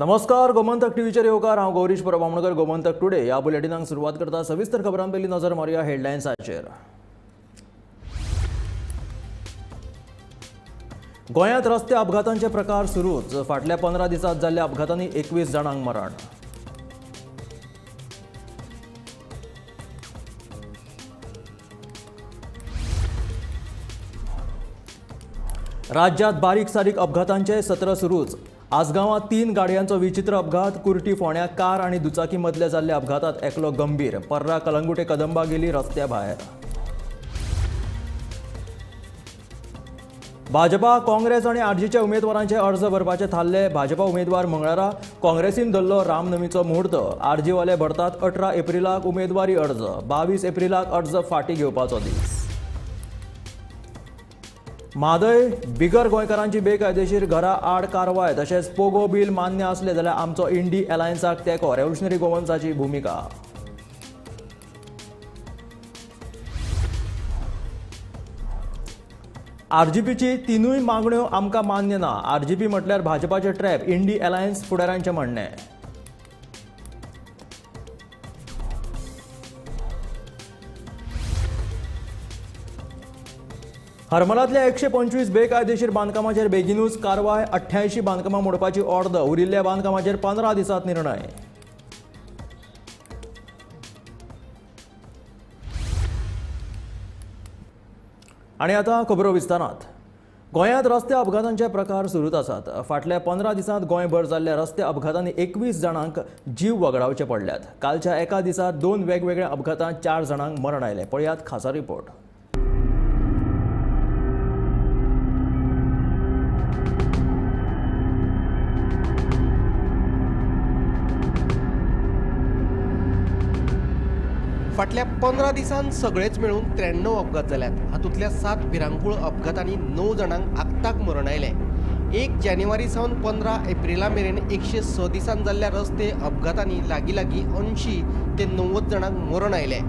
नमस्कार, गोमंतक टीव्हीचेर येवकार. हांव गौरीश परब आमोणकर. गोमंतक टुडे ह्या बुलेटिनाक सुरवात करता. सविस्तर खबरां पयलीं नजर मारुया हेडलायन्साचेर. गोंयांत रस्ते अपघातांचे प्रकार सुरूच. फाटल्या 15 दिसांत जाल्ल्या अपघातांनी 21 जाणांक मरण. राज्यात बारीक सारीक अपघातांचे सत्र सुरूच. आसगांवां 3 गाडयांचो विचित्र अपघात. कुर्टी फोंड्या कार आनी दुचाकी मदल्या जाल्ल्या अपघातात एकलो गंभीर. पर्रा कलंगुटे कदंबा गेली रस्त्या भायर. भाजपा, काँग्रेस आनी आरजीच्या उमेदवारांचे अर्ज भरपाचे थारले. भाजपा उमेदवार मंगळारा, काँग्रेसीन धरलो रामनमीचो मुहूर्त. आरजीवाले भरतात 18 एप्रिलाक उमेदवारी अर्ज. 22 एप्रिलाक अर्ज फाटीं घेवपाचो दीस. म्हादय बिगर गोंयकारांची बेकायदेशीर घरा आड कारवाय तशेंच पोगो बील मान्य आसलें जाल्यार आमचो इंडी अलायन्साक तेंको. रेव्होल्युशनरी गोवन्साची भुमिका. आरजीपीची 3 मागण्यो आमकां मान्य ना. आरजीपी म्हटल्यार भाजपाचे ट्रॅप, इंडी अलायन्स फुडाऱ्यांचें म्हणणें. हरमलांतल्या 125 बेकायदेशीर बांदकामाचेर बेगिनूच कारवाय. 88 बांदकामां मोडपाची ऑर्द. उरिल्ल्या बांदकामाचेर 15 दिसांत निर्णय. आनी आतां खबरो विस्तारांत. गोंयांत रस्ते अपघातांचे प्रकार सुरूच आसात. फाटल्या 15 दिसांत गोंयभर जाल्ल्या रस्ते अपघातांनी 21 जाणांक जीव वगडावचे पडल्यात. कालच्या एका दिसा 2 वेगवेगळ्या अपघातांत 4 जाणांक मरण आयलें. पळयात खासा रिपोर्ट. फाटल्या 15 दिसांत सगळेच मेळून 93 अपघात जाल्यात. हातूंतल्या 7 भिरांकूळ अपघातांनी 9 जाणांक आक्ताक मरण आयलें. 1 जानेवारी सावन 15 एप्रिला मेरेन 106 दिसांत जाल्ल्या रस्ते अपघातांनी लागीं लागीं 80 ते 90 जाणांक मरण आयलें.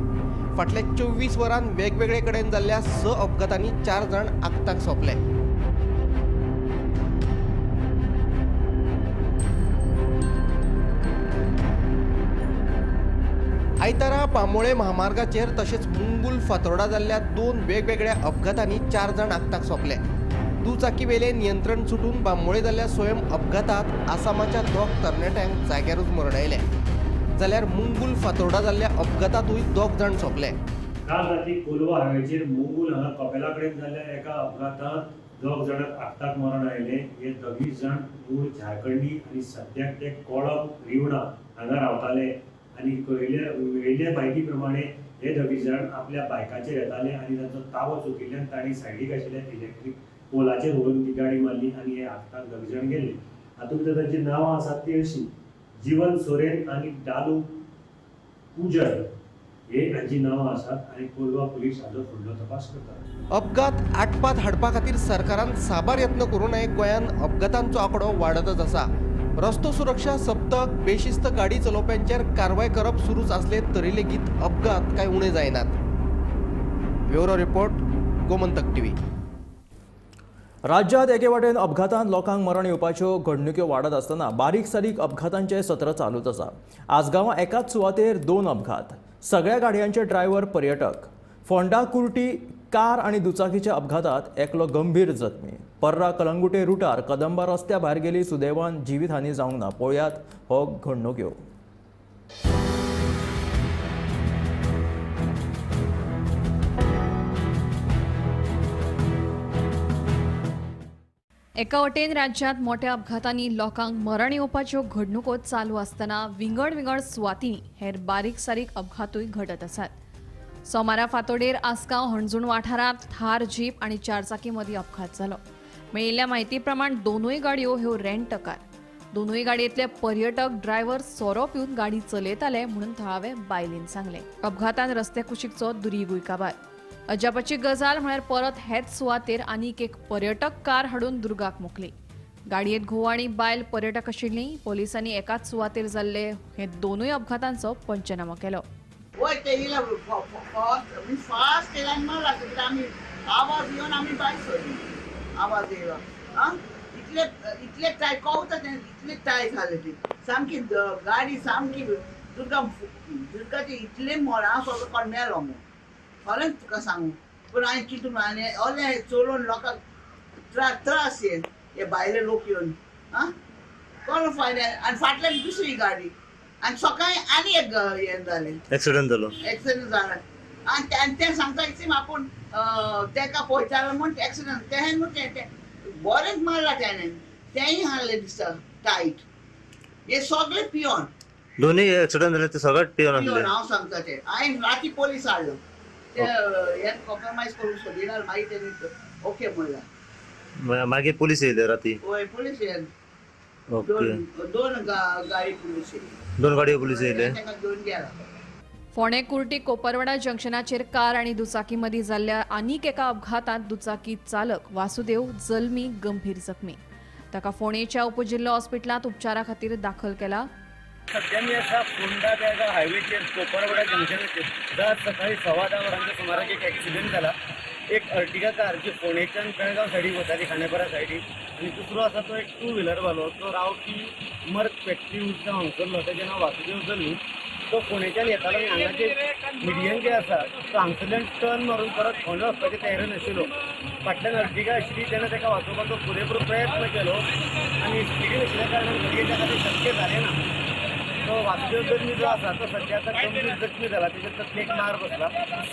फाटल्या 24 वरांत वेगवेगळे कडेन जाल्ल्या 6 अपघातांनी 4 जाण आक्ताक सोंपले. आयतारा बांबोळे म्हामार्गाचेर तशेंच मुंगूल फातोर्डा जाल्ल्या 2 वेगवेगळ्या अपघातांनी 4 जाण आक्ताक सोंपले. दुचाकीवेले नियंत्रण सुटून बांबोळे जाल्ल्या स्वयं अपघातात आसामाच्या 2 तरणाट्यांक जाग्यारूच मरण आयलें, जाल्यार मुंगूल फातोर्डा जाल्ल्या अपघातांतूय 2 जाण सोंपले. काल राती कोलवा हायवेचेर मुंगूल हांगा कपेला कडेन जाल्ल्या एका अपघातांत 2 जाणांक आक्ताक मरण आयलें. हे 2 जाण मूळ झारखंडी आनी सद्याक ते कोळम रिवणा हांगा रावताले आनी मेळिल्ल्या म्हायती प्रमाणे हे 2 जाण आपल्या बायकाचेर येताले आनी तांचो तावो चुकिल्ल्यान तांणी सायडीक आशिल्ल्या इलेक्ट्रीक पोलाचेर व्हरून ती गाडी मारली आनी हे आक्ताक 2 जाण गेले. हातूंत भितर तांची नांवां आसात ती अशीं: जीवन सोरेन आनी डालू पूजन हे हांची नांवां आसात आनी कोलवा पुलीस हाचो फुडलो तपास करतात. अपघात आटपात हाडपा खातीर सरकारान साबार यत्न करूनय गोंयांत अपघातांचो आंकडो वाडतच आसा. रस्तो सुरक्षा सप्तक, बेशिस्त गाडी चलोवप्यांचेर कारवाय करप सुरूच आसले तरी लेगीत अपघात काय उणे जायनात. Bureau report, Gomantak TV. राज्यात एके वाटेन अपघातांत लोकांक मरण येवपाच्यो घडणुक्यो वाडत आसतना बारीक सारीक अपघातांचे सत्र चालूच आसा. आसगांवां एकाच सुवातेर 2 अपघात. सगळ्या गाडयांचे ड्रायव्हर पर्यटक. फोंडा कुर्टी कार आनी दुचाकीच्या अपघातात एकलो गंभीर जखमी. पर्रा कलंगुटे रुटार कदंबा रस्त्या भायर गेली. सुदैवान जिवीतहानी जावंक ना. पळयात हो घडणुक्यो. एका वटेन राज्यांत मोठ्या अपघातांनी लोकांक मरण येवपाच्यो घडणुको चालू आसतना विंगड विंगड सुवातींनी हेर बारीक सारीक अपघातूय घडत आसात. सोमारा फातोडेर आसगांव हणजूण वाठारांत थार जीप आनी चारचाकी मदीं अपघात जालो. मेळिल्ल्या म्हायती प्रमाण 2 गाडयो ह्यो रेंट कार. 2 गाडयेंतले पर्यटक ड्रायव्हर सोरो पिवन गाडी चलयताले म्हणून थळावे बायलेन सांगलें. अपघातान रस्ते कुशीकचो दुरीगूय काबार. अजापाची गजाल म्हळ्यार परत हेच सुवातेर आनीक एक पर्यटक कार हाडून दुर्गाक मोखली. गाडयेंत घोव आनी बायल पर्यटक आशिल्लीं. पोलिसांनी एकाच सुवातेर जाल्ले हे 2 अपघातांचो पंचनामो केलो. आवाज येवन आमी भायर सरली. आवाज येयलो आं, इतले इतले टायट कवता तें इतले टायट जालें ती सामकी गाडी सामकी दुर्गा दुर्गाचे इतले मोड हांव सगळो कोण मेलो म्हूण खरेंच तुका सांगू. पूण हांवें चिंतून आनी ओले चलोवन लोकांक त्रास हे हे भायले लोक येवन आं कोण फायदा. आनी फाटल्यान दुसरी गाडी आनी सकाळी आनी एक हें जालें, एक्सिडंट जालो, एक्सिडंट जाला. आनी तें सांगता की आपूण तेका पळयतालो म्हूण एक्सिडंट तें न्हू तें बरेंच मारला तेणें, तेंय हाडलें दिसता टायट. हे सगळे पियोन, दोन्ही एक्सिडंट जाले ते सगळे पियोन आसले. हांव सांगता तें हांवें राती पोलीस हाडलो ते हें कॉम्प्रोमायज करूंक सोदिना, मागीर तेणी ओके म्हणलां. मागीर पोलीस येयले राती? हय पोलीस येयले, दोन गाडी पोलीस येयली, दोन गाडयो पोलीस येयले, तांकां घेवन गेला. फोंडें कुर्टी कोपरवाडा जंक्शनाचेर कार आनी दुचाकी मदीं जाल्ल्या आनीक एका अपघातांत दुचाकी चालक वासुदेव जल्मी गंभीर जखमी. ताका फोंडेच्या उपजिल्लो हॉस्पिटलांत उपचारा खातीर दाखल केला. सध्या मी आसा फोंडा बेळगांव हायवेचेर कोपरवाडा जंक्शनाचेर. आज सकाळी 10:15 वरांच्या सुमाराक एक एक्सिडंट जाला. एक अर्टिगा कार जी फोंडेच्यान बेळगांव सायडीक वताली, खांडेपारा सायडीक, आनी दुसरो आसा तो एक टू व्हिलरवालो, तो रावपी मर्क फॅक्टरी उरता हांगसरलो, तेजें नांव वासुदेव जल्मी. तो फोंडेच्यान येतालो आनी हांगाचे मिडियन जे आसा तो हांगसरल्यान टर्न मारून परत फोंडे वचपाचे तयारेन आशिल्लो. फाटल्यान अर्टिगा आशिल्ली तेन्ना ताका वाचोवपाचो पुरेपूर प्रयत्न केलो आनी स्पिडीन आशिल्ल्या कारणान घडये ताका तें शक्य जालें ना. तो वासुदेव जल्मी जो आसा तो सद्या आतां गंभीर जखमी जाला, तेच्या तकलेक मार बसला.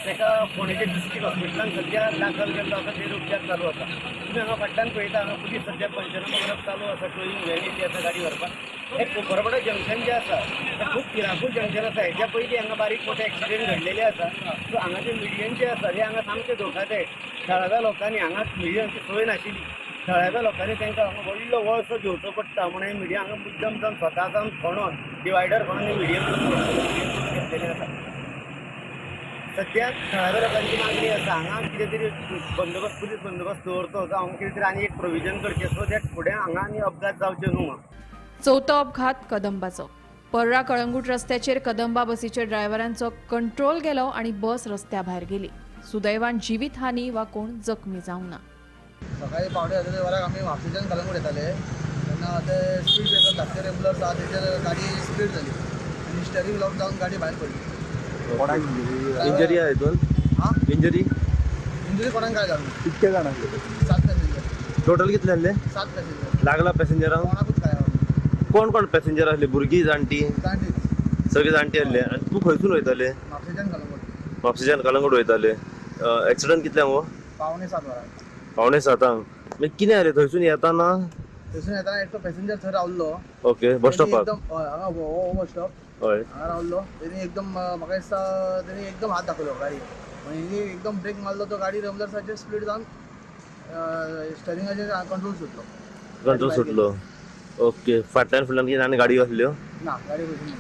ताका फोंडेच्या डिस्ट्रिक्ट हॉस्पिटलान सद्या दाखल केल्लो आसा, तेजेर उपचार चालू आसा. तुमी हांगा फाटल्यान पळयता, हांगा पुलीस सद्या पंचनामो करप चालू आसा, टोईंग व्हॅनी जी आसा गाडी व्हरपाक. हे कोपरवाडा जंक्शन जें आसा तें खूब भिरांकूळ जंक्शन आसा. हेच्या पयलीं हांगा बारीक मोठे एक्सिडंट घडलेले आसा. सो हांगाचे मिडियन जे आसा हे हांगा सामकें धोकादायक. थळाव्या लोकांनी हांगा मिडियनची सोय नाशिल्ली, थळाव्या लोकांनी तांकां हांगा व्हडलो वळसो घेवचो पडटा म्हणून हे मिडिया हांगा मुद्दम जावन स्वता जावन खणोन डिवायडर खणोन मिडियम घेतलेलें आसा. सद्या थळाव्या लोकांची मागणी आसा हांगा कितें तरी बंदोबस्त, पुलीस बंदोबस्त दवरचो, जावं हांगा कितें तरी आनी एक प्रोविजन करचें सो that फुडें हांगा आनी अपघात जावचे न्हू. चवथो अपघात कदंबाचो. पर्रा कळंगूट रस्त्याचेर कदंबा बसीच्या ड्रायव्हरांचो कंट्रोल गेलो आनी बस रस्त्या भायर गेली. सुदैवान जिवीतहानी वा कोण जखमी जावंक ना. सकाळी 6:45 वराक आमी म्हापशेच्यान कलंगूट येताले तेन्ना ते स्पीड ब्रेकर धाकटे रेगुलर आसा तेचेर गाडी स्पीड जाली आनी स्टेरिंग लॉक जावन गाडी भायर पडली. कोणाक इंजरी आहा हितून? हां, इंजरी इंजरी कोणाक काय जावंक ना. कितके जाणांक? 7 पॅसेंजर. टोटल कितले आसले? 7 पॅसेंजर. लागला पॅसेंजरांक? कोणाकूच काय? कोण कोण पॅसेंजर आसले? भुरगीं, जाणटी? जाणटी, सगळी जाणटी आसले. आनी तूं खंयसून वयताले? म्हापशेच्यान कलंगूट. म्हापशेच्यान कलंगूट वयताले. एक्सिडंट कितल्यांक हो? 6:45 वरांक. 6:45. मागीर कितें जालें थंयसून येताना? थंयसून येताना एकटो पॅसेंजर थंय रावल्लो. ओके, बस स्टॉपाक. एकदम हय, हांगा हो बस स्टॉप. हय, हांगा रावल्लो. तेणी एकदम म्हाका दिसता तेणी एकदम हात दाखयलो गाडयेक, मागीर एकदम ब्रेक मारलो तो गाडी रमलर्साचेर स्पीड जावन स्टेरिंगाचेर कंट्रोल सुटलो. कंट्रोल सुटलो. ओके, फाटल्यान फुडल्यान कितें आनी गाडयो आसल्यो? ना, गाडी वचून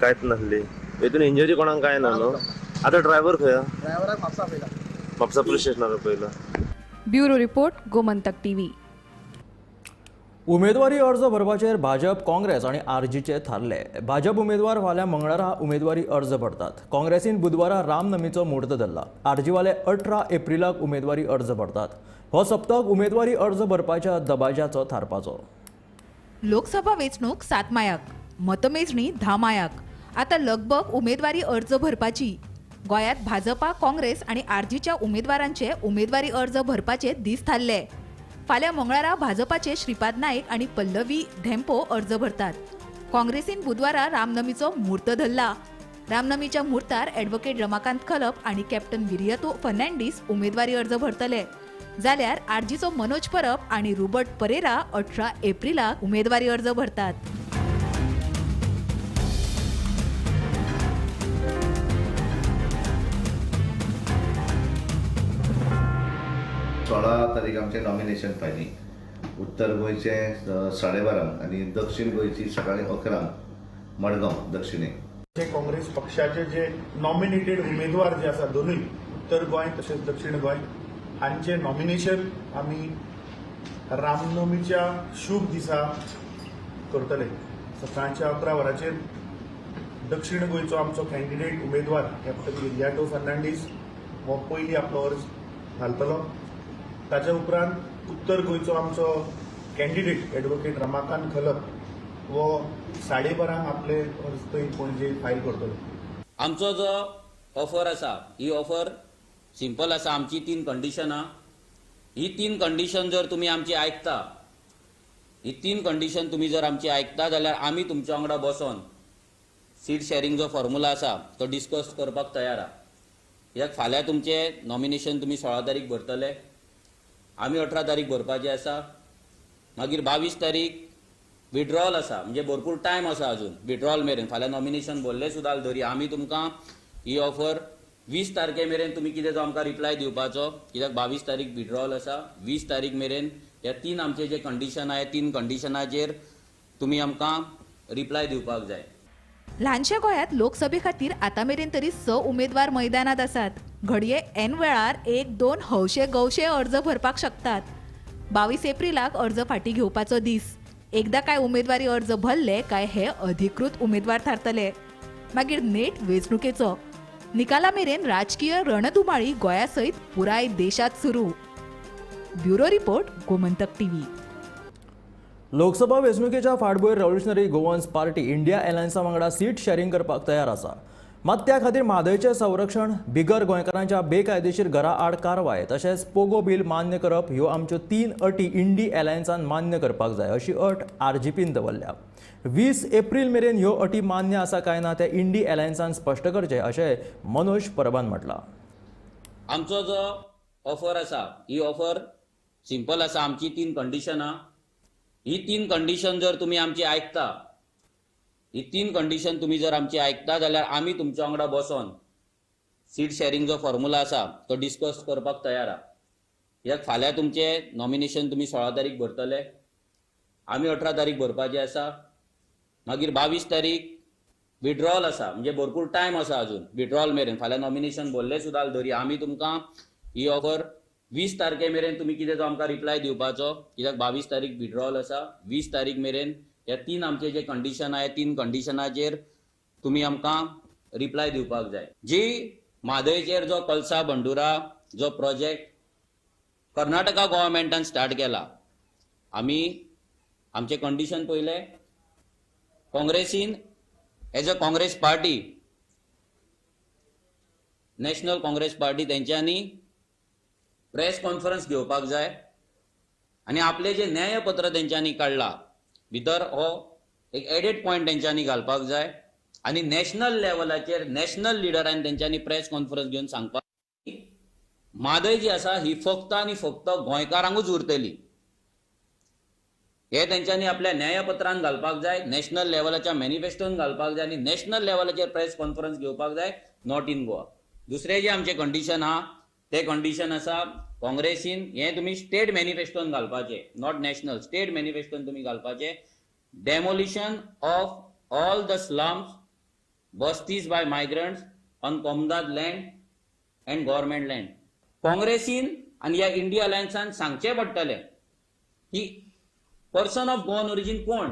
कांयच नासली. हितून इंजरी कोणाक कांय ना न्हू? आतां ड्रायव्हर खंय? ड्रायव्हराक म्हापसा आपयला. म्हापसा पुलीस स्टेशनार आपयला. Bureau report, Gomantak TV. उमेदवारी अर्ज भरपाचेर भाजप, काँग्रेस आनी आरजीचे थारले. भाजप उमेदवार फाल्यां मंगळारा उमेदवारी अर्ज भरतात. काँग्रेसीन बुधवारा रामनमीचो मुहूर्त धरला. आरजीवाले 18 एप्रिलाक उमेदवारी अर्ज भरतात. हो सप्तक उमेदवारी अर्ज भरपाच्या दबाज्याचो थारपाचो. लोकसभा वेंचणूक 7 मायाक, मतमेजणी 10 मायाक. आतां लगबग उमेदवारी अर्ज भरपाची. गोंयांत भाजपा, काँग्रेस आनी आरजीच्या उमेदवारांचे उमेदवारी अर्ज भरपाचे दीस थारले. फाल्यां मंगळारा भाजपाचे श्रीपाद नायक आनी पल्लवी धेंपो अर्ज भरतात. काँग्रेसीन बुधवारा रामनमीचो मुहूर्त धरला. रामनमीच्या मुहूर्तार ॲडव्होकेट रमाकांत खलप आनी कॅप्टन विरियतो फर्नांडीस उमेदवारी अर्ज भरतले. जाल्यार आरजीचो मनोज परब आनी रुबर्ट परेरा 18 एप्रिलाक उमेदवारी अर्ज भरतात. सोळा तारीख आमचें नॉमिनेशन फायलींग उत्तर गोंयचें 12:30 आनी दक्षीण गोंयची सकाळी 11 मडगांव दक्षिणेक. जे काँग्रेस पक्षाचे जे नॉमिनेटेड उमेदवार जे आसा दोनूय उत्तर गोंय तशेंच दक्षिण गोंय हांचे नॉमिनेशन आमी रामनमीच्या शुभ दिसा करतले. सकाळच्या 11 वरांचेर दक्षिण गोंयचो आमचो कॅन्डिडेट उमेदवार कॅप्टन विरियाटो फर्नांडीस हो पयलीं आपलो अर्ज घालतलो. ताच्या उपरांत उत्तर गोंयचो आमचो कॅन्डिडेट एडवोकेट रमाकांत खलप वो 12:30 आपले अर्ज थंय पणजे फायल करतलो. आमचो जो ऑफर आसा ही ऑफर सिंपल आसा. आमची 3 कंडिशनां, ही 3 कंडिशन जर तुमी आमची आयकता, ही 3 कंडिशन तुमी जर आमची आयकता जाल्यार आमी तुमच्या वांगडा बसोन सीट शेअरिंग जो फॉर्मुला आसा तो डिस्कस करपाक तयार आहा. कित्याक फाल्यां तुमचे नॉमिनेशन तुमी 16 तारीख भरतले, आमी 18 तारीख भरपाची आसा, मागीर 22 तारीख विड्रॉल आसा, म्हणजे भरपूर टायम आसा अजून विड्रॉल मेरेन. फाल्यां नॉमिनेशन भरलें सुद्दां धरी आमी तुमकां ही ऑफर 20 तारखे मेरेन तुमी कितें तो आमकां रिप्लाय दिवपाचो, कित्याक 22 तारीख विड्रॉल आसा. 20 तारीख मेरेन ह्या 3 आमचे जे कंडिशन आहा 3 कंडिशनाचेर तुमी आमकां रिप्लाय दिवपाक जाय. ल्हानशा गोंयांत लोकसभे खातीर आतां मेरेन तरी 6 उमेदवार मैदानात आसात. घडये एन वेळार 1-2 हौशे गवशे अर्ज भरपाक शकतात. 22 एप्रिलाक अर्ज फाटी घेवपाचो दीस. एकदा काय उमेदवारी अर्ज भरले काय हे अधिकृत उमेदवार थारतले. मागीर नेट वेंचणुकेचो. निकाला मेरेन राजकीय रणधुमाळी गोंया सयत पुराय देशात सुरू. Bureau report, Gomantak TV. Lok Sabha वेंचणुकेच्या फाटभूंयेर रेव्होल्युशनरी गोवन्स पार्टी इंडिया अलायन्सा वांगडा सीट शेअरिंग करपाक तयार आसा. मात त्या खातीर म्हादयचें संरक्षण, बिगर गोंयकारांच्या बेकायदेशीर घरा आड कारवाय तशेंच पोगो बील मान्य करप ह्यो आमच्यो 3 अटी इंडी अलायन्सान मान्य करपाक जाय अशी अट आरजीपीन दवरल्या. 20 एप्रील मेरेन ह्यो अटी मान्य आसा काय ना तें इंडी अलायन्सान स्पश्ट करचें अशें मनोज परबान म्हटलां. आमचो जो ऑफर आसा ही ऑफर सिंपल आसा. आमची 3 कंडिशनां, ही 3 कंडिशन जर तुमी आमची आयकता, ही 3 कंडिशन तुमी जर आमची आयकता जाल्यार आमी तुमच्या वांगडा बसोन सीट शेअरिंग जो फॉर्मुला आसा तो डिस्कस करपाक तयार आहा. कित्याक फाल्यां तुमचे नॉमिनेशन तुमी 16 तारीख भरतले, आमी 18 तारीख भरपाची आसा, मागीर 22 तारीख विड्रॉल आसा, म्हणजे भरपूर टायम आसा अजून विड्रॉल मेरेन. फाल्यां नॉमिनेशन भरलें सुद्दां धरी आमी तुमकां ही ऑफर 20 तारखे मेरेन तुमी कितें तो आमकां रिप्लाय दिवपाचो, कित्याक 22 तारीख विड्रॉल आसा. 20 तारीख मेरेन ह्या 3 आमचे जे कंडिशन आहा 3 कंडिशनाचेर तुमी आमकां रिप्लाय दिवपाक जाय. जी म्हादयचेर जो कलसा बंडुरा जो प्रोजेक्ट कर्नाटका गव्हर्मेंटान स्टार्ट केला, आमी आमचे कंडिशन पयले काँग्रेसीन as a Congress party, National Congress party तेंच्यांनी प्रेस कॉन्फरन्स घेवपाक जाय आनी आपले जे न्यायपत्र तेंच्यांनी काडला भितर हो एक एडेड पॉयंट तेंच्यांनी घालपाक जाय आनी नॅशनल लेवलाचेर नॅशनल लिडरान तेंच्यांनी प्रेस कॉन्फरन्स घेवन सांगपाक म्हादय जी आसा ही फक्त आनी फक्त गोंयकारांकूच उरतली हे तेंच्यांनी आपल्या न्यायपत्रान घालपाक जाय, नॅशनल लेवलाच्या मॅनिफेस्टोन घालपाक जाय आनी नॅशनल लेवलाचेर प्रेस कॉन्फरन्स घेवपाक जाय, not in Goa. दुसरें जे आमचें कंडिशन आहा ते कंडिशन आसा काँग्रेसीन हे तुमी स्टेट मॅनिफेस्टोन घालपाचे, not national, state मॅनिफेस्टोन तुमी घालपाचे demolition of all the slums bastis by migrants on comunidade land and government land. काँग्रेसीन आनी ह्या इंडिया अलायन्सान सांगचें पडटलें की पर्सन ऑफ गोवन ओरिजीन कोण,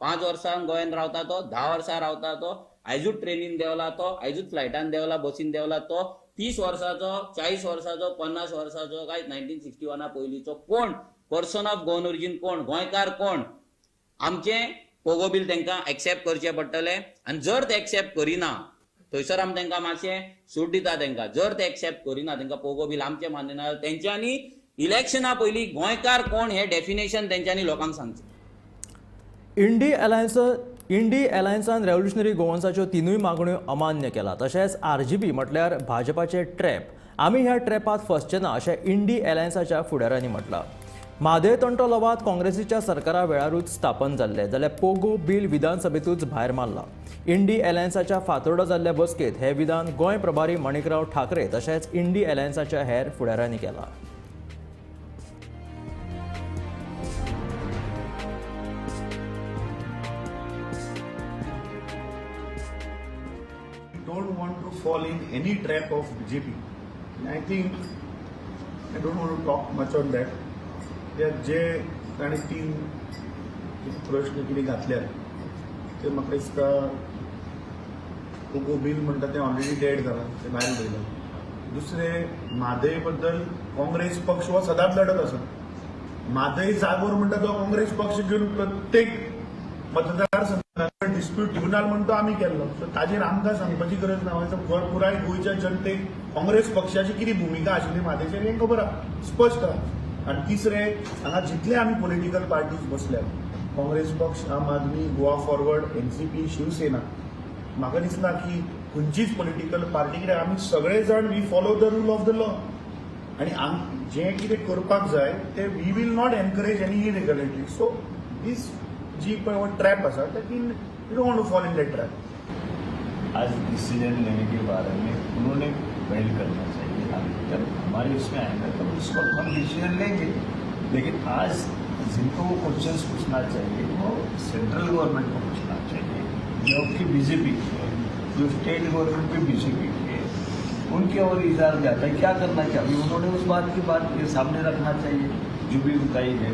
5 वर्सां गोंयांत रावता तो, 10 वर्सां रावता तो, आयजूच ट्रेनीन देंवला तो, आयजूच फ्लायटान देंवला, बसीन देंवला तो, 30 वर्साचो, 40 वर्साचो, 50 वर्साचो, काय 1961 पयलींचो कोण, पर्सन ऑफ गोवन ओरिजीन कोण, गोंयकार कोण. आमचें पोगो बील तांकां एक्सेप्ट करचें पडटलें आनी जर ते एक्सेप्ट करिना थंयसर आमी तांकां मातशें सूट दिता. तांकां जर ते एक्सेप्ट करिना, तांकां पोगो बील आमचें मान्य ना, तेंच्यांनी इलेक्शना पयलीं गोंयकार कोण हें डेफिनेशन तेंच्यांनी लोकांक सांगचें. इंडी अलायन्सान रेव्होल्युशनरी गोवन्साच्यो 3 मागण्यो अमान्य केला. तशेंच आरजीपी म्हटल्यार भाजपाचे ट्रॅप, आमी ह्या ट्रॅपांत फसचे ना अशें इंडी अलायन्साच्या फुडाऱ्यांनी म्हटलां. म्हादय तंटो लवाद काँग्रेसीच्या सरकारा वेळारूच स्थापन जाल्लें जाल्यार पोगो बील विधानसभेतूच भायर मारला. इंडी अलायन्साच्या फातोर्डा जाल्ल्या बसकेंत हें विधान गोंय प्रभारी माणिकराव ठाकरे तशेंच इंडी अलायन्साच्या हेर फुडाऱ्यांनी केलां. Don't want to fall in any trap of BJP. And I think I don't want to talk much on that. जे ताणें 3 प्रश्न कितें घातल्यात ते म्हाका दिसता पोगो बील म्हणटा तें ऑलरेडी डेड जालां, तें भायर उडयलां. दुसरें म्हादय बद्दल काँग्रेस पक्ष हो सदांच लढत आसा. म्हादय जागोर म्हणटा तो काँग्रेस पक्ष घेवन प्रत्येक मतदारसंघाचो डिस्प्यूट ट्रिब्युनल म्हणून तो आमी केल्लो. सो ताजेर आमकां सांगपाची गरज ना. पुराय गोंयच्या जनतेक काँग्रेस पक्षाची कितें भुमिका आशिल्ली म्हादयचेर हें खबर आसा, स्पश्ट आसा. आनी तिसरें, हांगा जितले आमी पॉलिटिकल पार्टीज बसल्यात, काँग्रेस पक्ष, आम आदमी, गोवा फॉरवर्ड, एनसीपी, शिवसेना, म्हाका दिसना की खंयचीच पॉलिटिकल पार्टी, कित्याक आमी सगळे जाण we follow the rule of the law आनी जें कितें करपाक जाय तें we will not encourage any illegality. So these जी पळय ट्रॅप आसा ताकी you don't want to fall in that trap. आज डिसीजन लेने के बारे में उन्होंने पहल करना चाहिए. जब हमारे इसमें आएंगे तब उस वक्त हम डिसीजन लेंगे, लेकिन आज जिनको वो क्वेश्चन पूछना चाहिए वो सेंट्रल गवर्नमेंट को पूछना चाहिए, जो कि बीजेपी की है, जो स्टेट गवर्नमेंट भी बीजेपी की है, उनके और इशारा जाता है क्या करना चाहिए. उन्होंने उस बात की बात के सामने रखना चाहिए जो भी उनका ही है.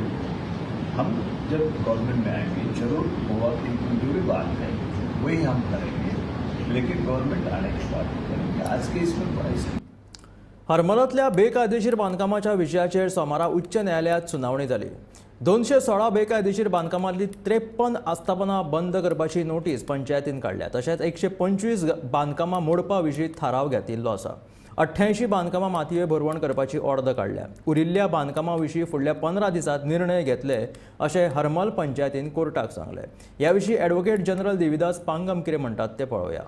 हम जब गवर्नमेंट में आएंगे जरूर गोवा की जो भी बात है वही हम करेंगे, लेकिन गवर्नमेंट आने के बाद करेंगे. आज के इसमें हरमलांतल्या बेकायदेशीर बांदकामाच्या विशयाचेर सोमारा उच्च न्यायालयांत सुनावणी जाली. 216 बेकायदेशीर बांदकामांतली 53 आस्थापनां बंद करपाची नोटीस पंचायतीन काडल्या. तशेंच 125 बांदकामां मोडपा विशीं थाराव घेतिल्लो आसा. 88 बांदकामां मातये भरवण करपाची ऑर्द काडल्या. उरिल्ल्या बांदकामां विशीं फुडल्या 15 दिसांत निर्णय घेतले अशें हरमल पंचायतीन कोर्टाक सांगलें. ह्या विशीं एडवोकेट जनरल देविदास पांगम कितें म्हणटात तें पळोवया.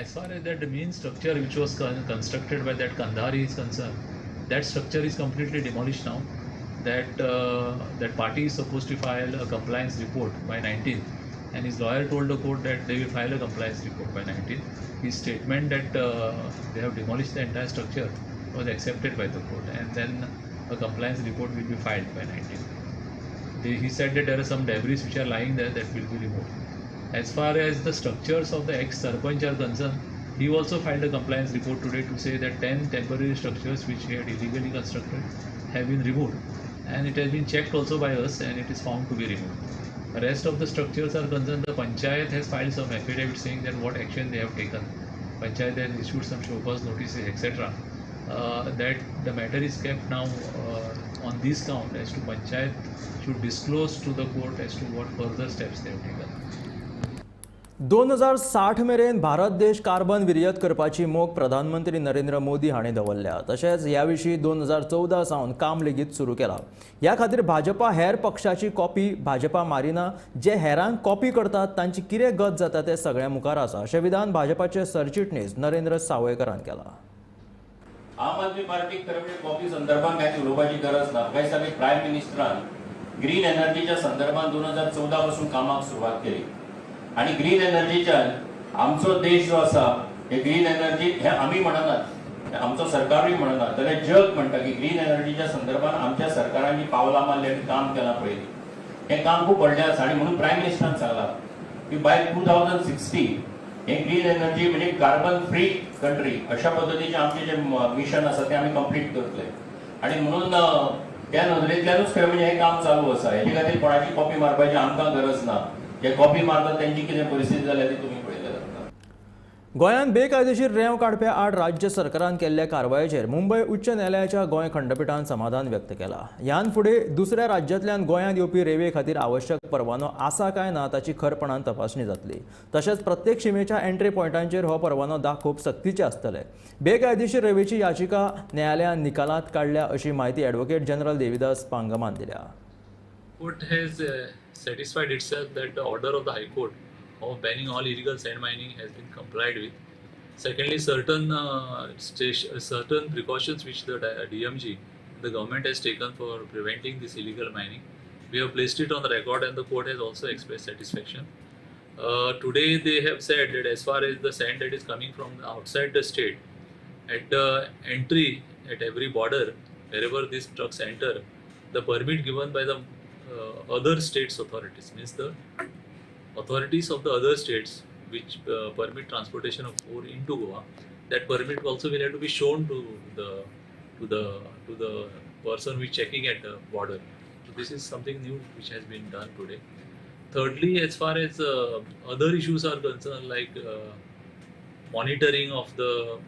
As far as that main structure which was constructed by that Kandhari is concerned, that structure is completely demolished now. That party is supposed to file a compliance report by 19th, and his lawyer told the court that they will file a compliance report by 19th. His statement that they have demolished the entire structure was accepted by the court, and then a compliance report will be filed by 19th. He said that there are some debris which are lying there that will be removed. As far as the structures of the ex-Sarpanch are concerned, he also filed a compliance report today to say that 10 temporary structures which he had illegally constructed have been removed, and it has been checked also by us and it is found to be removed. The rest of the structures are concerned, the Panchayat has filed some affidavit saying that what action they have taken. Panchayat has issued some show cause notices, etc. That the matter is kept now on this count as to Panchayat should disclose to the court as to what further steps they have taken. 2060 मेरेन भारत देश carbon विरयत करपाची मोख प्रधानमंत्री नरेंद्र मोदी हांणी दवरल्या. तशेंच ह्या विशीं 2014 सावन काम लेगीत सुरू केलां. ह्या खातीर भाजपा हेर पक्षाची कॉपी भाजपा मारिना, जे हेरांक कॉपी करतात तांची कितें गत जाता तें सगळ्यां मुखार आसा, अशें विधान भाजपाचे सरचिटणीस नरेंद्र सावयकरान केलां. आम आदमी पार्टीक खरें म्हणजे कॉपी संदर्भात कांयच उलोवपाची गरज ना. म्हाका दिसता की प्रायम मिनिस्टरान ग्रीन एनर्जीच्या संदर्भात 2014 पासून कामाक सुरवात केली आनी ग्रीन एनर्जीच्यान आमचो देश जो आसा हे ग्रीन एनर्जी हे आमी म्हणनात, आमचो सरकारूय म्हणना, जाल्यार जग म्हणटा की ग्रीन एनर्जीच्या संदर्भात आमच्या सरकारान जी पावलां मारली आनी काम केलां पळयली, हें काम खूब व्हडलें आसा. आनी म्हणून प्रायम मिनिस्टरान सांगलां की बाय 2060 हे ग्रीन एनर्जी म्हणजे कार्बन फ्री कंट्री अशा पद्दतीचें आमचें जें मिशन आसा तें आमी कंप्लीट करतले. आनी म्हणून त्या नदरेंतल्यानूच खरें म्हणजे हें काम चालू आसा. हेजे खातीर कोणाची कॉपी मारपाची आमकां गरज ना. जे कॉपी मारतात त्यांची कितें परिस्थिती जाल्या ती तुमी पळयल्या जाता. गोंयांत बेकायदेशीर रेंव काडप्या आड राज्य सरकारान केल्ल्या कारवायेचेर मुंबय उच्च न्यायालयाच्या गोंय खंडपिठान समाधान व्यक्त केलां. ह्यान फुडें दुसऱ्या राज्यांतल्यान गोंयांत येवपी रेंवे खातीर आवश्यक परवानो आसा काय ना ताची खरपणान तपासणी जातली. तशेंच प्रत्येक शिमेच्या एंट्री पॉयंटांचेर हो परवानो दाखोवप सक्तीचें आसतलें. बेकायदेशीर रेंवेची याचिका न्यायालयान निकालांत काडल्या अशी म्हायती एडवोकेट जनरल देविदास पांगमान दिल्या. Court has satisfied itself that the order of the High Court of banning all illegal sand mining has been complied with. Secondly, certain precautions which the DMG, the government has taken for preventing this illegal mining, we have placed it on the record, and the court has also expressed satisfaction. Today they have said that as far as the sand that is coming from outside the state, at the entry at every border, wherever these trucks enter, the permit given by the other states authorities, means the authorities of the other states which permit transportation of ore into Goa, that permit also will have to be shown to the person who is checking at the border. So this is something new which has been done today. Thirdly, as far as other issues are concerned, like monitoring of the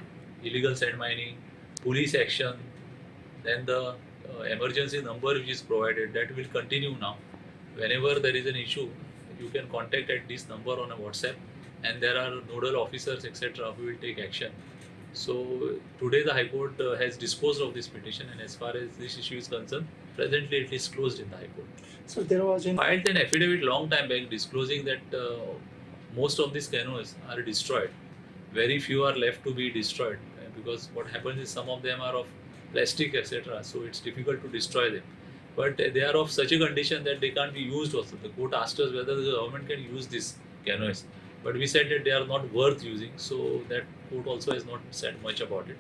illegal sand mining, police action, then the emergency number which is provided, that will continue now. Whenever there is an issue, you can contact at this number on a WhatsApp, and there are nodal officers etc. who will take action. So today the High Court has disposed of this petition, and as far as this issue is concerned, presently it is closed in the High Court. So there was filed an affidavit long time back disclosing that most of these canoes are destroyed. Very few are left to be destroyed, because what happens is some of them are of plastic etc. So it's difficult to destroy them. But they are of such a condition that they can't be used also. The court asked us whether the government can use these canoes. But we said that they are not worth using, so that court also has not said much about it.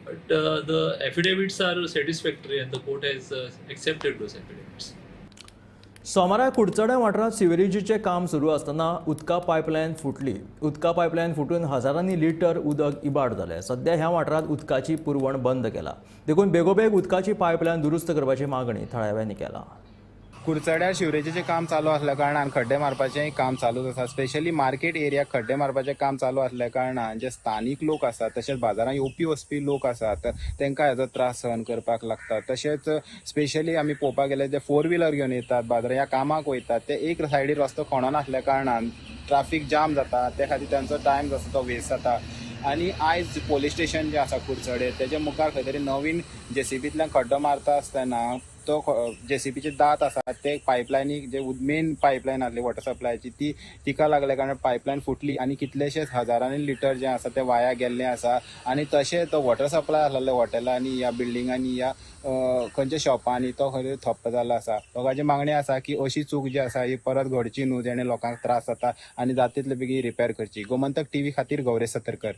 But the affidavits are satisfactory and the court has accepted those affidavits. सोमारा कुडचड्या वाठारांत सिवरेजीचें काम सुरू आसतना उदका pipeline फुटली. उदका pipeline फुटून हजारांनी लिटर उदक इबाड जालें. सध्या ह्या वाठारांत उदकाची पुरवण बंद केला, देखून बेगोबेग उदकाची पायपलायन दुरुस्त करपाची मागणी थळाव्यांनी केला. कुडचड्यार शिवरेजीचें काम चालू आसल्या कारणान खड्डे मारपाचें काम चालूच आसा. स्पेशली मार्केट एरियाक खड्डे मारपाचें काम चालू आसल्या कारणान जे स्थानीक लोक आसात तशेंच बाजारांत येवपी वचपी लोक आसात तांकां हेजो त्रास सहन करपाक लागता. तशेंच स्पेशली आमी पळोवपाक गेल्यार जे फोर व्हिलर घेवन येतात बाजारांत ह्या कामाक वयतात ते एक सायडीर रस्तो खणोन आसल्या कारणान ट्राफीक जाम जाता, ते खातीर तांचो टायम जो आसा तो वेस्ट जाता. आनी आयज पोलीस स्टेशन जें आसा कुडचडे तेजे मुखार खंय तरी नवीन जेसीबींतल्यान खड्डो मारता आसतना तो जेसीबीचे दांत आसात ते पायपलायनीक जे मेन पायपलायन आसली वॉटर सप्लायची ती तिका लागल्या कारणान पायपलायन फुटली आनी कितलेशेच हजारांनी लिटर जे आसा ते वाया गेल्ले आसा. आनी तशें तो वॉटर सप्लाय आसलेलो हॉटेलांनी ह्या बिल्डिंगांनी ह्या खंयच्या शॉपांनी तो खंय ठप्प जाल्लो आसा. लोकांची मागणी आसा की अशी चूक जी आसा ही परत घडची न्हू, जेणे लोकांक त्रास जाता आनी जाता तितले बेगीन रिपेर करची. गोमंतक टीव्ही खातीर गौरेश सतरकर.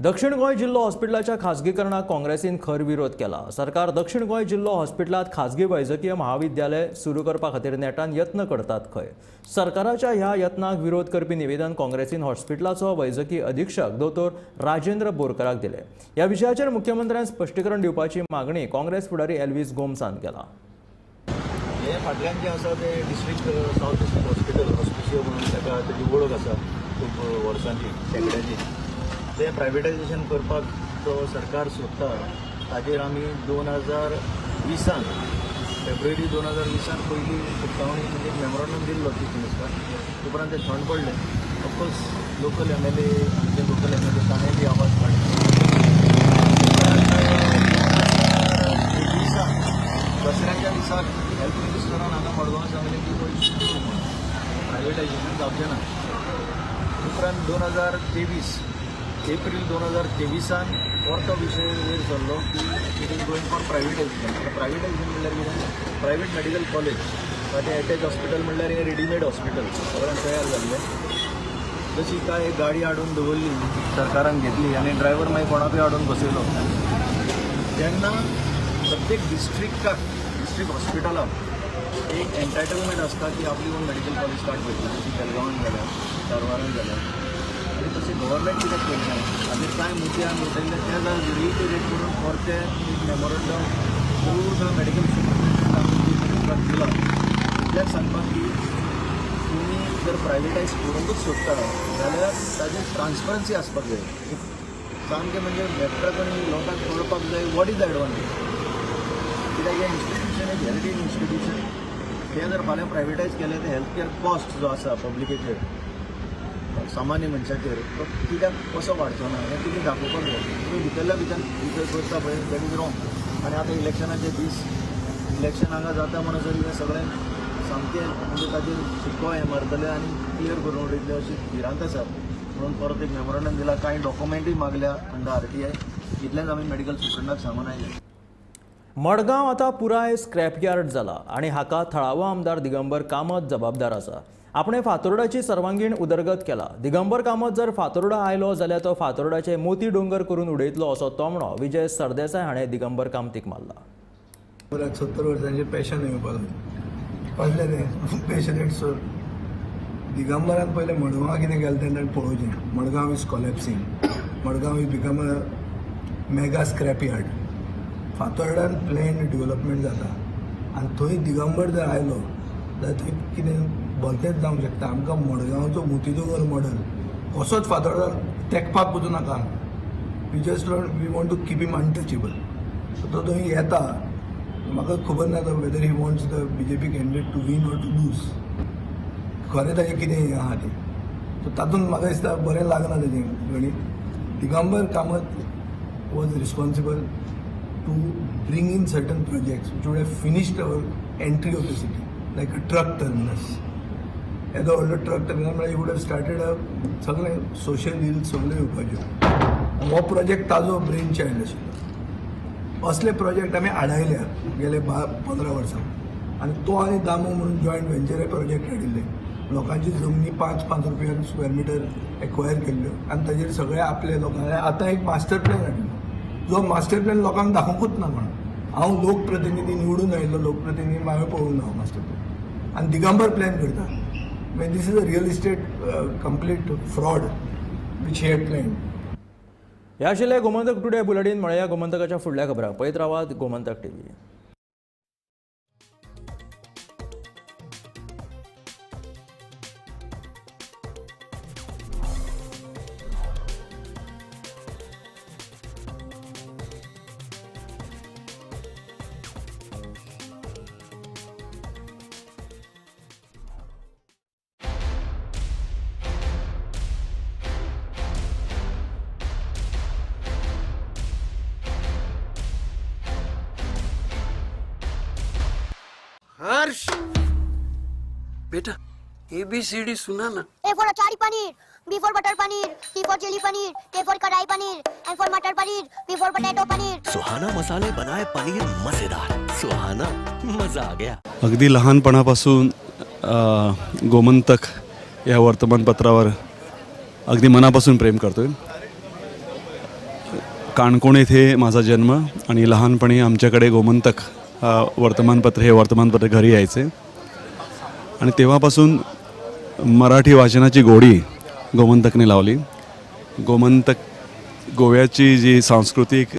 दक्षिण गोंय जिल्लो हॉस्पिटलाच्या खाजगीकरणाक काँग्रेसीन खर विरोध केला. सरकार दक्षिण गोंय जिल्लो हॉस्पिटलांत खाजगी वैजकीय महाविद्यालय सुरू करपा खातीर नेटान यत्न करतात खंय. सरकाराच्या ह्या यत्नाक विरोध करपी निवेदन काँग्रेसीन हॉस्पिटलाचो वैजकी अधीक्षक दोतोर राजेंद्र बोरकराक दिलें. ह्या विशयाचेर मुख्यमंत्र्यान स्पश्टीकरण दिवपाची मागणी काँग्रेस फुडारी एल्वीस गोम्सान केला. हे फाटल्यान जें आसा तें district south district hospital Hospicio म्हणून ताका तेजी वळख आसा खूब वर्सांची, शेंकड्यांची. तें प्रायवेटायजेशन करपाक जो सरकार सोदता ताजेर आमी 2020 फेब्रुवारी 2020 पयली सुचोवणी म्हणजे मेमोरंडम दिल्लो चीफ मिनिस्टर. उपरांत तें थंड पडलें. Of course local MLA आमचे लोकल MLA ताणें बी आवाज काडलो. उपरांत 2021 दसऱ्याच्या दिसाक हेल्थ मिनिस्टरान हांगा मडगांव सांगलें की प्रायवेटायजेशन जावचें ना. उपरांत 2023 एप्रील 2023 परतो विशय वयर सरलो की it is going for privatisation. आतां प्रायवेटायजेशन म्हणल्यार कितें? प्रायवेट मेडिकल कॉलेज, ताचें एटॅच हॉस्पिटल म्हणल्यार हें रेडीमेड हॉस्पिटल सगळ्यांक तयार जाल्लें. जशी काय गाडी हाडून दवरली सरकारान घेतली आनी ड्रायव्हर मागीर कोणाकूय हाडून बसयलो. तेन्ना प्रत्येक डिस्ट्रिक्टाक डिस्ट्रिक्ट हॉस्पिटलाक एक एन्टायटलमेंट आसता की आपली ओन मेडिकल कॉलेज स्टार्ट करची, जशी बेलगांवान जाल्या, कारवारान जाल्या. आनी तशें गव्हर्मेंट कित्याक करना हाजेर कांय मुद्दे आमी उठयल्ले ते जर रिइटरेट करून परतें एक memorandum through the medical superintendent आमी चीफ मिनिस्टराक दिला. इतल्याच सांगपाक की तुमी जर प्रायवेटायज करूंकूच सोदता जाल्यार ताजेर ट्रान्सपरन्सी आसपाक जाय. सामकें म्हणजे मेट्राक लोकांक कळपाक जाय what is the advantage. कित्याक हें इन्स्टिट्यूशन एक हेरिटेज इन्स्टिट्यूशन, तें जर फाल्यां प्रायवेटायज केलें तर हेल्थ केअर कॉस्ट जो आसा पब्लिकेचेर सामान्य मनशाचेर तो कित्याक कसो वाडचो ना हें तुमी दाखोवपाक जाय. तुमी भितरल्या भितर भितर करता पळय that is wrong. आनी आतां इलेक्शनाचे दीस, इलेक्शन हांगा जाता म्हणसर हें सगळें सामकें म्हणजे ताचेर शिक्को हें मारतले आनी क्लियर करून उडयतले अशी भिरांत आसा. म्हणून परत एक मेमोरंडम दिला, कांय डॉक्युमेंटूय मागल्या अंडर RTI. इतलेंच आमी मेडिकल सुप्रिंटाक सांगून आयले. मडगांव आतां पुराय स्क्रॅपयार्ड जाला आनी हाका थळावो आमदार दिगंबर कामत जबाबदार आसा. आपणे फातोर्डाची सर्वांगीण उदरगत केला. दिगंबर कामत जर फातोर्डा आयलो जाल्यार तो फातोर्डाचे मोती डोंगर करून उडयतलो असो तोमणो विजय सरदेसाय हाणें दिगंबर कामतीक मारला. 70 वर्सांचे पॅशन येवपाक लागलें, कसलें तें पॅशनेट सर. दिगंबरान पयलें मडगांवां कितें केलें तें ताणें पळोवचें. Madgaon is collapsing, Madgaon is become a mega scrap yard. फातोर्डान plan development जाता आनी थंय दिगंबर जर आयलो जाल्यार थंय कितें भलतेंच जावंक शकता. आमकां मडगांवचो मोतीडोंगर मॉडल कसोच फातोर्डान तेंकपाक पसून नाका. We just we want to keep him untouchable. So तो थंय येता, म्हाका खबर ना तो whether he wants the BJP candidate to win or to lose, खरें ताजें कितें हें आहा तें. सो तातूंत म्हाका दिसता बरें लागना तेजें गणीत. Digambar Kamat was responsible to bring in certain projects which would have finished our entry of the city, like a truck terminus. येदो व्हडलो ट्रक टर्मिनस म्हळ्यार you would have started a सगळें सोशल हिल सगळ्यो येवपाच्यो. हो project ताजो brain child आशिल्लो. असले project आमी आडायल्या गेले 15 वर्सां आनी तो आनी दामू म्हणून जॉयंट वेंचर हे प्रोजेक्ट हाडिल्ले. लोकांची जमनी 5-5 रुपयान स्क्वेअर मिटर एक्वायर केल्ल्यो आनी ताजेर सगळे आपले लोकांक आतां एक मास्टर प्लॅन हाडिल्लो, जो मास्टर प्लॅन लोकांक दाखोवंकूच ना म्हणून. हांव लोकप्रतिनिधी निवडून आयिल्लो लोकप्रतिनिधी, हांवें पळोवंक ना मास्टर प्लॅन आनी दिगंबर प्लॅन करता. मागीर this is a real estate complete fraud which he had plan. ह्या आशिल्लें गोमंतक टुडे बुलेटीन. म्हळ्यार गोमंतकाच्या फुडल्या खबरांक पळयत रावात गोमंतक टीव्ही. हर्ष बेटा ABCD सुना ना. A for achari paneer, B for butter paneer, C for chilli paneer, K for kadai paneer, M for matar paneer, P for potato paneer. Suhana मसाले बनाए पनीर मजेदार. सुहाना मजा आ गया. अगदी लहानपणापासून गोमंतक या वर्तमानपत्रावर अगदी मनापासून प्रेम करतोय. काणकोण येथे माझा जन्म आणि लहानपणी आमच्याकडे गोमंतक वर्तमानपत्र हे वर्तमानपत्र घरी यायचे आणि तेव्हापासून मराठी वाचनाची गोडी गोमंतकने लावली. गोमंतक गोव्याची जी सांस्कृतिक